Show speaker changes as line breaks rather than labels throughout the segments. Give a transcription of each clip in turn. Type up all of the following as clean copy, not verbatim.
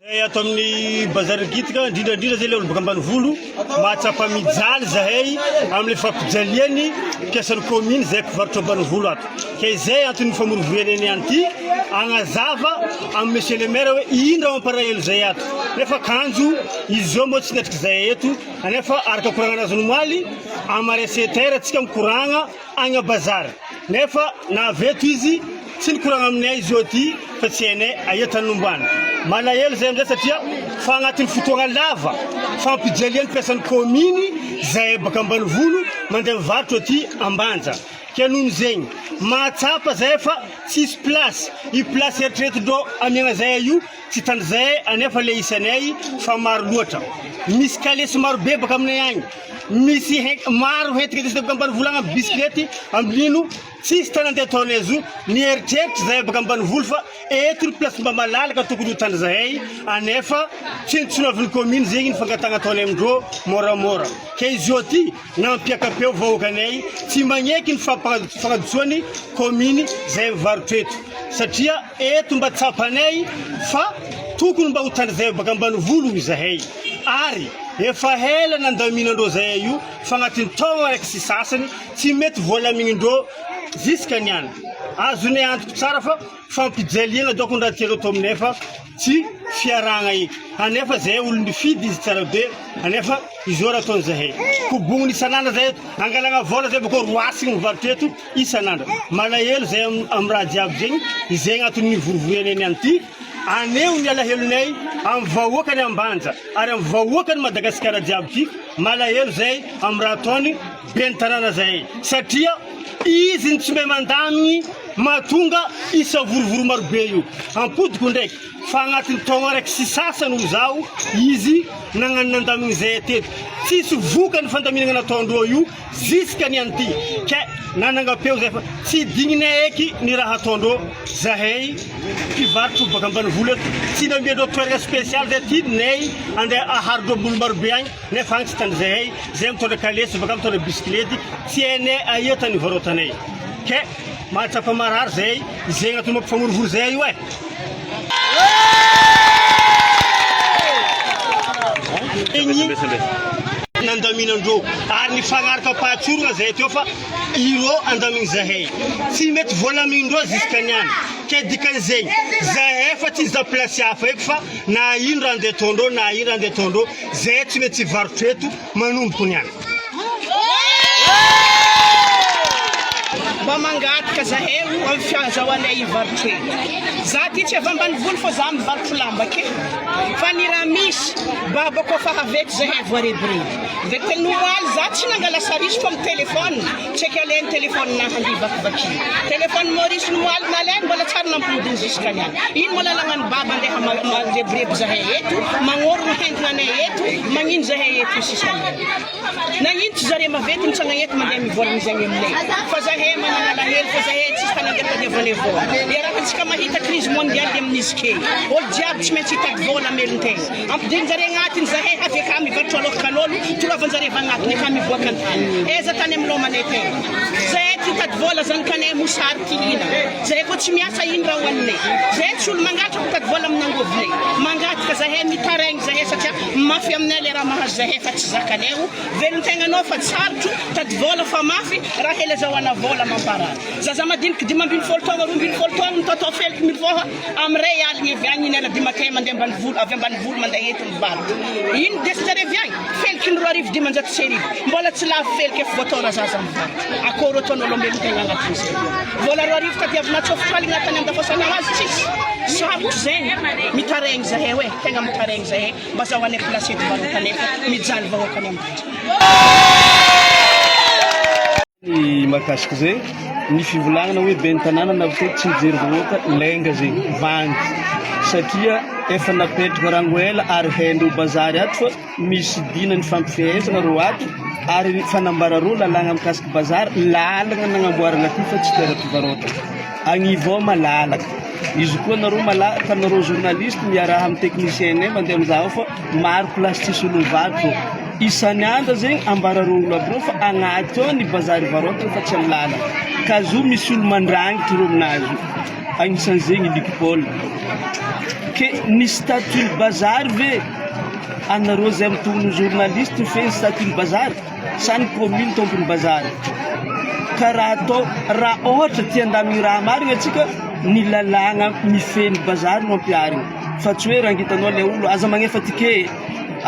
Zahay ato amin'ny bazary Gitika, indrindra indrindra zay le olo baka ambanivolo, mahatsapa mijaly zahay amin'ny fampijaliany mpiasan'ny commune zay mpivarotra ambanivolo ato. Ka izay anton'ny famorivoriana niany ty, agnazava amin'ny monsieur le maire hoe ino raha mampalahelo zay ato. Nefa kanjo izy zao moa tsy niatriky zahay eto, anefa araka koragna nazy omaly, amin'ny sept heures tsika mikoragna agny a bazary nefa na avy eto izy tsy nikoragna aminay izy io aty fa tsy hainay aia tany nombany. Malahelo zay amizay satria fa agnatin'ny fotoagna lava fampijalian'ny mpiasan'ny kaominy zahay baka ambanivolo mandeha mivarotro aty Ambanja ke noho zegny mahatsapa zahay fa tsisy place, io place eritreretindreo amiagna zahay io tsy tandry zahay anefa le isanay fa maro loatra misy kalesy maro be baka aminay agny. Misy maro hentitra indesina baka ambanivolo agny amin'ny bisikilety amblino tsisy tany andeha ataonay zo nieritreritra zahay baka ambanivolo fa eto ny place mba malalaka tokony ho tany zahay anefa tsinontsinoavin'ny commune zegny ny fangatahana ataonay amindreo moramora ke izy io aty nampiaka-peo vahoakanay tsy magneky ny fagnadisoany commune zay mivarotra eto satria eto mba tsapanay fa tokony mba ho tany zahay baka ambanivolo izahay ary Efa ela nandaminandreo zay io fa agnatin'ny taogno araiky sy sasany tsy mety voalamignindreo jusqu'à niany. Azonay antoko tsara fa fampijaliagna dôko ny raha tiandreo atao aminay fa tsy fiarahagna eky. Anefa zahay olo nifidy izy tsara be anefa izao raha ataony zahay. Kobogniny isan'andro zahay eto, angalagna vôla zay bakeo roasigny mivarotra eto isan'andro. Malahelo zahay am raha jiaby zegny, izay agnatin'ny nivorivorianay niany ty. Aneho ny alahelonay amin'ny vahoakany Ambanja ary amin'ny vahoakany Madagasikara jiaby ty, malahelo zay amin'ny raha ataony ben'ny tanàna zay satria izy no tsy mahay mandamigny mahatonga isavorovoro marobe io. Ampodiko ndraiky fa agnatin'ny taogno araiky sy sasany ho zaho izy nagnano nandamigny zay teto, tsisy vokany fandaminagna nataondreo io. Jusqu'à niany ty ke nanangapeo zay fa tsy digninay eky ny raha ataondreo zahay mpivarotro baka ambanivolo eto tsy namiandreo toerana spécial zay ty nay andeha aharondreo ambony marobe agny nefa agny tsy tany zahay zay mitondra kalesy baka mitondra bisikilety tsy hainay aia tany ivarotanay ke mahatsapa marary zahay izay agnatin'ny mampifamorivory zahay io e. Nandaminan-dreo ary nifagnaraka am-pahatsorana zahay teo fa ireo andamigny zahay. Tsy mety voalamignin-dreo jusqu'à niany. Ke dikan'izegny, zahay fa tsy hizaha place hafa eky fa na ino raha andeha ataondreo na ino raha andeha ataondreo, zahay tsy mety hivarotra eto manomboko niany.
Mba mangataka zahay o am fiazahoanay hivarotro eto. Za ty tsy avy ambanivolo fa za mivarotro lamba ke. Fa ny raha misy, baba koa fa avy eto zahay voarebireby. Ndraiky teny omaly za tsy nangala sarisy fa mi téléphone, tsy eky alainy téléphone nahy andeha hivakivakiana. Téléphone Maurice nomaly nalainy mbola tsary nampodiny jusqu'à niany. Ino moa lalagna ny baba andeha mandrebireby zahay eto, magnôrogno hentagna anay eto, magnino zahay eto sisa niany. Nagnino tsy zare maventy mitsangana eto mandeha mivolagna zegny aminay fa zahay manana alahelo fa zahay tsisy tany andeha tadiavanay vola. Iarahantsika mahita crise mondiale amin'izy kely. Olo jiaby tsy maintsy hitady vola hamelon-tegna. Ampidirin-jare agnatiny zahay avy akà mivarotro alôkakan'olo, toroavan-jare avy agnatiny akà mivoaka an-tany. Aiza tany amilomanay tegna. Zahay ty hitady vola zanakanay mosary ty hihinana. Zahay koa tsy miasa ino raha hohaninay. Zahay tsy olo mangalatra mitady vola amin'ny angovinay. Mangataka zahay mitaraigny zahay satria Mafy aminay le raha mahazo zahay fa tsy zakanay o velontegnanao fa tsarotro tady vola fa mafy raha hela azahoana vola mamparary zaza madiniky 15 taogno 12 taogno mitaotao feliky mivoha amy ray aligny avy agny iny ala du matin mandeha ambanivolo avy ambanivolo mandeha eto mivarotra ino desinjare avy agny feliky ny 1502 mbola tsy lavo feliky efa voataona zaza mivarotra akory ataonao lombelontegna agnatin'izay vola 2000 tadiavina atsofoko aligna tany andafasanao azy tsisy sarotro zegny mitaraigny zahay oe tegna mitaraigny zahay mba zahoanay place eto varotanay fa mijaly vahoaka any ambanja.
Ny mahakasika izay, ny fivolagnana hoe ben'ny tanàna nahavita tsy nijery vahoaka, lainga zegny, vandy satria efa napetraka rangoela ary haindreo bazary ato fa misy dina ny fampifehezana reo ato ary fanambara reo lalàgna mikasika bazary, lalagna nagnamboarana aty fa tsy toeram-pivarotana, agnivo ao malalaka, izy koa nareo malalaka nareo journaliste miaraha amin'ny technicien nay mandeha mizaha ao fa maro place tsisy olo mivarotra ao, isan'andro zegny ambarareo olo aby reo fa agnaty ao ny bazary ivarotana fa tsy amin'ny lalana, ka zo misy olo mandrangitry reo aminazy io, agnisan'izegny i Luc Paul. Ke ny statut ny bazary ve anareo zay mitolona journaliste mifehy ny statut ny bazary sa ny commune tompony bazary? Ka raha atao raha ohatra tia handamigny raha marigny atsika ny lalàgna mifehy ny bazary no ampiharigny fa tsy hoe rangitanao le olo aza magnefa ticket e,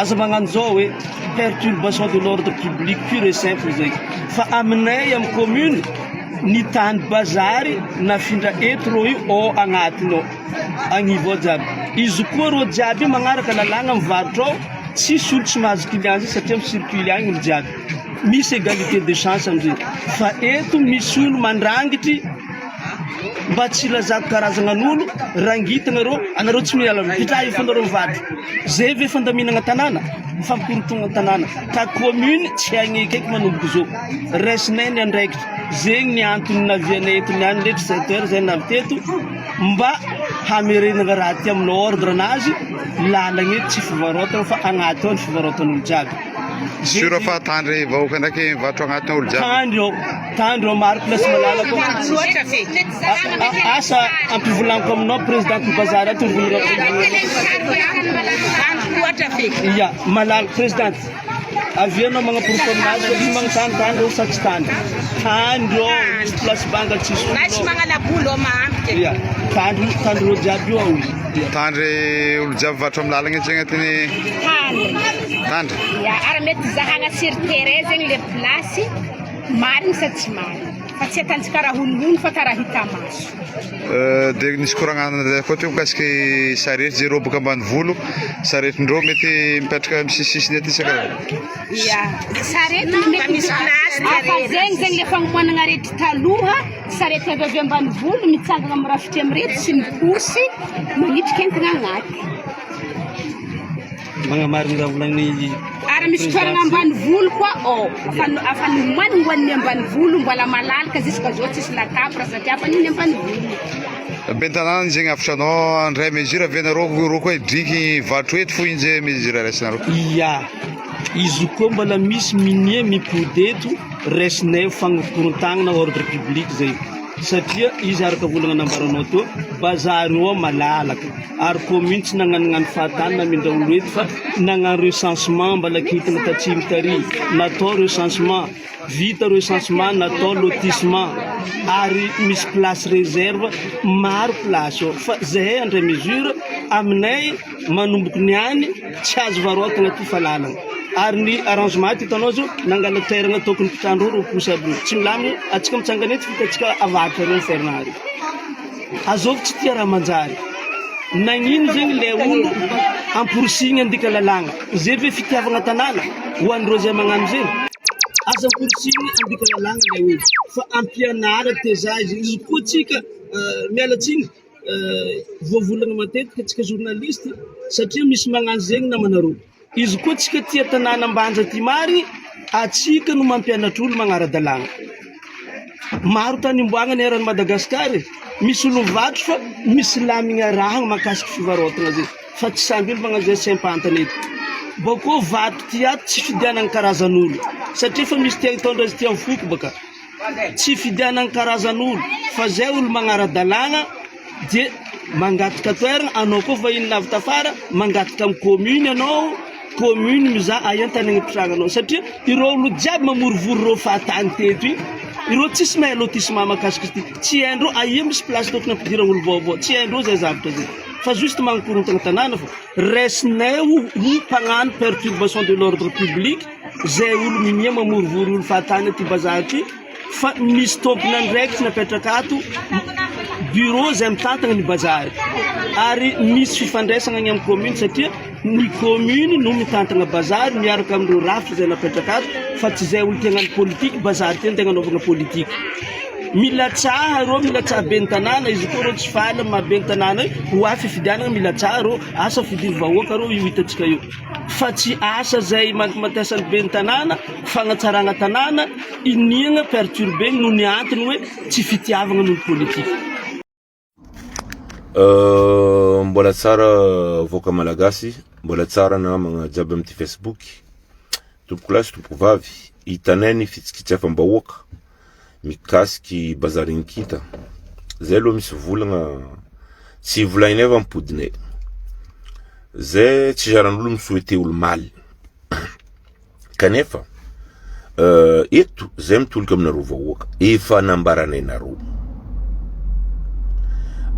aza magnano zao e, perturbation de l'ordre public pure et simple zay fa aminay amy commune ny tany bazary nafindra eto rô io ao agnatiny ao. Agnivo ao jiaby. Izy koa rô jiaby io magnaraka lalàgna mivarotra ao, tsisy olo tsy mahazo client zay satria mi-circule agny olo jiaby. Misy égalité de chance amizay. Fa eto misy olo mandrangitry mba tsy hilazako karazagnan'olo, rangitagna rô, anareo tsy miala, mipetraha eo fô nareo mivarotra. Zay ve fandaminagna tanàna? Fampikorontagna tanàna. Ka commune tsy hagneky eky manomboka zao. Raisinay ny andraikitra. Zegny ny antony navianay eto niany letry sept heures zay navy teto. Mba hamerenana raha aty amin'ny ordre nazy lalagna eto tsy fivarotana fa agnaty ao ny fivarotan'olo jiaby.
Sûr fa tandry vahoaka ndraiky mivarotra agnatiny ao olo jiaby.
Tandry ao, tandry ao maro place malalaka ao. Asa ampivolaniko aminao président ny bazary ato mivolagna. Ya, malala président. Avy anao magnaporofo aminazy fa izy magnontany tany reo sa tsy tany. Tany reo, misy place banga tsisy olo.
Na tsy magnalabolo ao mahampy.
Ia, tany tany reo jiaby io ao izy. Ia.
Tandry olo jiaby mivarotra amin'ny lalagna etsy agnatiny.
Tandry.
Tandry.
Ia, ary mety zahagna sur terrain zegny le place, marigny sa tsy marigny. Fa tsy atantsika raha honohono fa karaha hita maso.
Dia nisy koragna koa teo mikasiky sarety zay reo boka ambanivolo, saretindreo mety mipetraka amin'ny sisisisiny aty sa karaha?
Ia, sarety mety misy place fa zegny zegny le fagnomanagna arety taloha, sarety avy avy ambanivolo mitsangana amin'ny rafitry amin'ireto sy miposy manitriky entagna agnaty.
Magnamarigny raha volagniny
Ary misy toerana ambanivolo koa ao, afa afa nomanigny ho an'ny ambanivolo mbola malalaka jusqu'à zao tsisy latabatra satria afa ny ambanivolo.
Ben'ny tanàna zegny hafatra anao handray mesure ve nareo reo koa hidriky hivarotro eto fo ino zay mesure raisinareo?
Ia, izy koa mbola misy minia mipody eto raisinay ho fagnorokorontagnana ordre public zay satria izy araka volagna nambaranao teo bazary ao malalaka. Ary commune tsy nagnanognano fahatany namindra olo eto fa nagnano recensement mbala kintana tatsimo tary, natao recensement, vita recensement natao lotissement ary misy place reserve maro place ao fa zahay handray mesure aminay manomboky niany tsy azo varotagna ty fa lalagna ary ny arrangement hitanao zao nangala toeragna tokony mpitrandro 20 aby tsy milamigny atsika mitsangana eto fitatsika avaratra reo ferna reo. Azovy tsy tia raha manjary. Nagnino zegny le olo amporisihigny handika lalàgna? Zay ve fitiavagna tanàna ho an'ireo zay magnano zegny? Aza amporisihigny handika lalàgna le olo fa ampianara tezà izy. Izy koa tsika miala tsiny voavolagna matetika tsika journaliste satria misy magnano zegny namanareo. Izy koa tsika tia tanàna Ambanja ty marigny, atsika no mampianatra olo magnara-dalàgna. Maro tany omboagna ny eran'i Madagascar e, misy olo mivarotra fa misy lamigny arahagna mahakasiky fivarotagna zay fa tsy samby olo magnano zay saim-pantany eto. Bakô vato ty ato tsy fidianagna karazan'olo satria fa misy tia hitondra izy ty amin'ny foko baka. Tsy fidianagna karazan'olo fa zay olo magnara-dalàgna dia mangataka toerana, anao koa vahiny navy tafara mangataka amin'ny commune anao, commune mizaha aia ny tany agnipitragnanao satria ireo olo jiaby mamorivory ireo fahatany teto io, ireo tsisy mahay lotissement mahakasika izy ty, tsy haindreo aia misy place tokony ampidirana olo vaovao, tsy haindreo zay zavatra zay fa juste magnakorontana tanàna fô, raisinay ho mpagnano perturbation de l'ordre public zay olo minia mamorivory olo fahatany aty bazary aty. Fa misy tompon'andraikitra napetraka ato, bureau izay mitantana ny bazary ary misy fifandraisana any amin'ny commune satria ny commune no mitantana bazary miaraka amin'ireo rafitra izay napetraka ato fa tsy izay olo te hagnano politique bazary ty andeha hanaovana politique. Milatsaha reo, milatsaha ben'ny tanàna, izy koa reo tsy faly amin'ny maha ben'ny tanàna io, ho avy fifidianana milatsaha reo, asa fidin'ny vahoaka reo io hitantsika io fa tsy asa izay imatimatesan'ny ben'ny tanàna, fagnatsaragna tanàna. Iniagna perturber noho ny antony hoe tsy fitiavagna noho ny politique.
Mbola tsara vahoaka malagasy, mbola tsara namagna jiaby amty facebook, tompoko lahy sy tompoko vavy, hitanay ny fitsikitsiafam-bahoaka mikasiky bazarin'ny kinta, zay aloha misy volagna tsy volagnay fa ampodinay. Zay tsy zaran'olo mi-souhaiter olo mal. Kanefa eto zay mitolika aminareo vahoaka efa nambaranay nareo.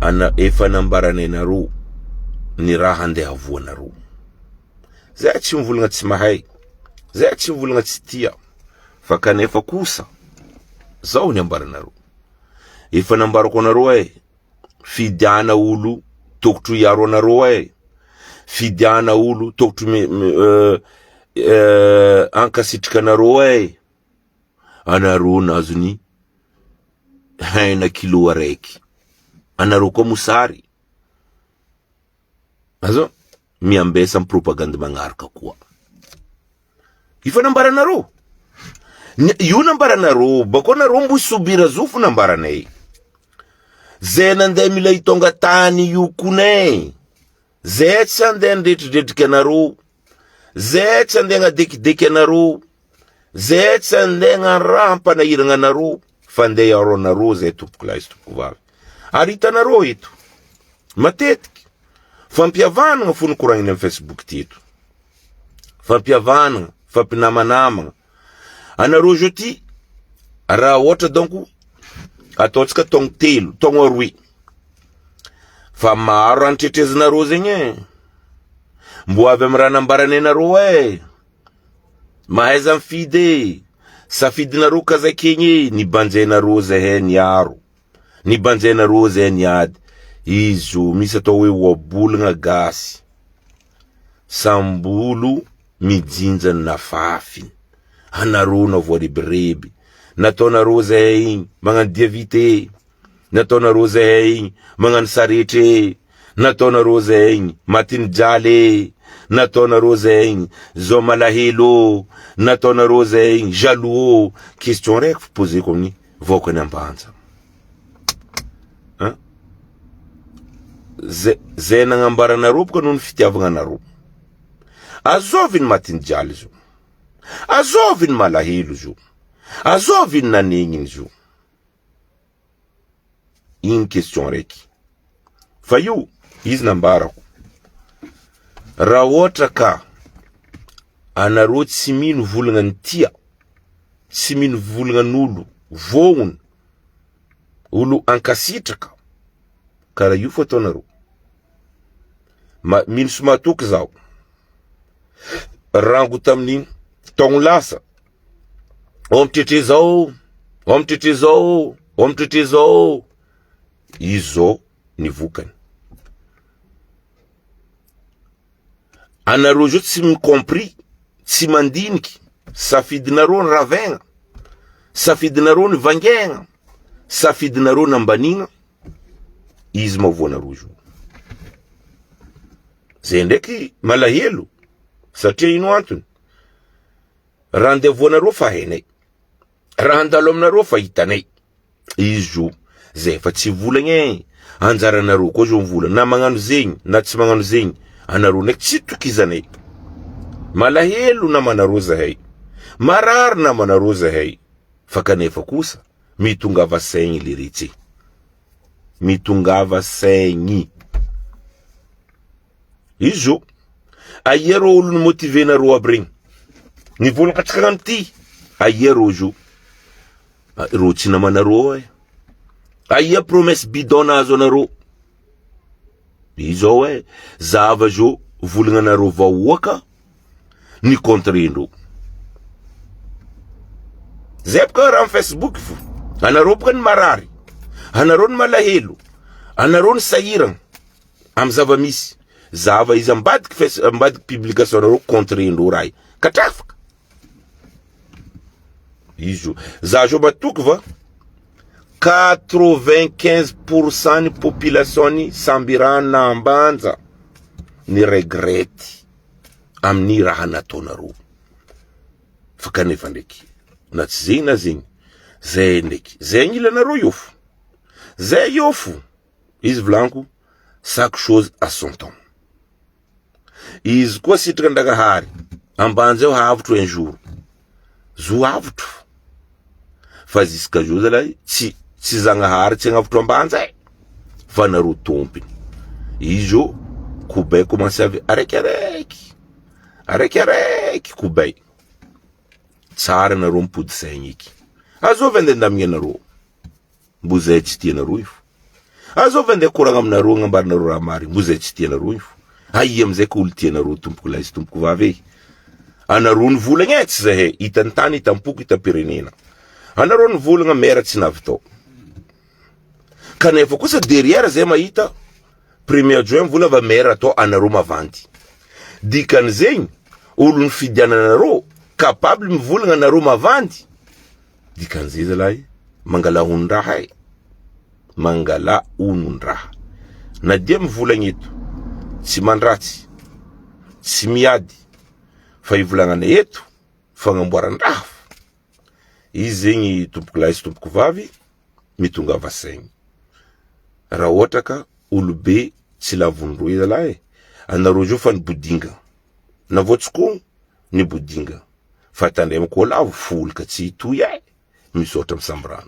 Ana efa nambaranay nareo ny raha andeha havoanareo. Zay tsy mivolagna tsy mahay, zay tsy mivolagna tsy tia fa kanefa kosa zao ny ambaranareo. Efa nambarako anareo e, fidiana olo tokotro hiaro anareo e, fidiana olo tokotro ankasitrika anareo e, anareo nahazo ny hena kilo araiky, anareo koa mosary, azo miambesa am propagandy magnaraka koa. Efa nambaranareo. Io nambaranareo, bakeo nareo mbo subir zo fo nambaranay. Zay nandeha mila hitonga tany io konay. Zay tsy andeha handretridretrika anareo. Zay tsy andeha hagnadekideky anareo. Zay tsy andeha hagnano raha hampanahiragna anareo fa andeha hiaro anareo zay tompokolahy sy tompokovavy. Ary hitanareo eto, matetiky, fampihavanagna fo nokoragniny amin'ny Facebook ty eto. Fampihavanagna, fampinamanamagna. Anareo zao ty, raha ohatra donc ataontsika taogno telo, taogno aroe, fa maro raha nitretrezinareo zegny e, mbo avy amin'ny raha nambaranay anareo e. Mahaiza mifidy e! Safidinareo kazakegny e! Nibanjainareo zahay niaro, nibanjainareo zahay niady, izy io misy atao hoe ohabolagna gasy, sambolo mijinja ny nafafiny, anareo no voarebireby, nataonareo zahay igny magnano dia vita e! Nataonareo zahay igny magnano saretra e Nataonareo zahay igny maty nijaly e Nataonareo zahay igny zao malahelo ô Nataonareo zahay igny jaloux ô Question raiky fo poseko amin'ny vahoakan'i Ambanja Hein Zay zay nagnambaranareo boka noho ny fitiavagna anareo Azovy ny maty nijaly zo Azovy ny malahelo zo Azovy ny nanegniny zo Igny question araiky. Fa io izy nambarako. Raha ohatra ka anareo tsy mino volagna ny tia, tsy mino volagnan'olo vognona, olo ankasitraka, karaha io fo ataonareo. Ma- mino sy matoky zaho. Rango tamin'ny taogno lasa Ao mitretre zao, ao mitretre zao, ao mitretre zao. Izao ny vokany. Anareo zao tsy mi-compris, tsy mandiniky, safidinareo ny ravegna, safidinareo ny vangaigna, safidinareo ny ambanigna, izy mahavoanareo zao. Zay ndraiky malahelo satria ino antony? Raha handeha voanareo fa hainay. Raha handalo aminareo fa hitanay. Izy zo zay fa tsy volagna e. Anjaranareo koa zo mivola na magnano zegny na tsy magnano zegny anareo ndraiky tsy tokizanay. Malahelo namanareo zahay. Marary namanareo zahay. Fa kanefa kosa mitongava saigny leretsy. Mitongava saigny. Izy zo. Aia reo olo ni-motiver nareo aby regny? Nivolagna antsika hagnano ty. Aia reo zo? Reo tsy namanareo e. Aia promesse bidon nahazo anareo? Izao e, zava zo volagna anareo vahoaka ny contre-ndreo. Zay boka raha am Facebook fo. Anareo boka ny marary. Anareo ny malahelo. Anareo ny sahiragna. Am zava-misy, zava izy ambadiky face ambadiky publication nareo contre ndreo raha io. Katrafaka. Izy io. Za zao matoky va 95 pour cent ny population ny Sambirano na Ambanja ny regrette amin'ny raha nataonareo. Fa kanefa ndraiky na tsy zegny na zegny zay ndraiky zay ny ilanareo io fo. Zay io fo. Izy volaniko chaque chose à son temps. Izy koa sitraka Ndragnahary, ambanja eo havotro un jour. Zo havotro. Fa jusqu'à jour zalahy tsy tsy Zagnahary tsy hagnavotro ambanja e. Fa nareo tompony. Izy io. Kobay commence avy araiky araiky, araiky araiky kobay. Tsara nareo mipody saigny eky. Azovy andeha andamigny anareo. Mbo zay tsy tia anareo io fo. Azovy andeha koragna aminareo agnambaranareo raha marigny. Mbo zay tsy tia anareo io fo. Aia amizay ka olo tia anareo tompoko lahy sy tompoko vavy e. Anareo nivolagna e tsy zahay. Hitan-tany, hitam-poko, hitam-pirenena. Anareo nivolagna maire tsy navy tao. Kanefa kosa derrière zay mahita premier adjoint mivola va maire atao anareo mavandy. Dikan'izegny olo nifidiananareo capable mivolagna anareo mavandy. Dikan'izay zalahy mangala onon-draha e. Mangala onon-draha. Na dia mivolagna eto tsy mandratsy, tsy miady fa ivolagnana eto fagnamboaran-draha fo. Izy zegny tompoko lahy sy tompoko vavy mitongava saigny. Raha ohatra ka olobe tsy lavon-droe zalahy e, anareo zao fa nibodinga. Navoatsikogno nibodinga. Fa tandremo koa lavo folaka tsy hitohy e. Misaotra misamborano.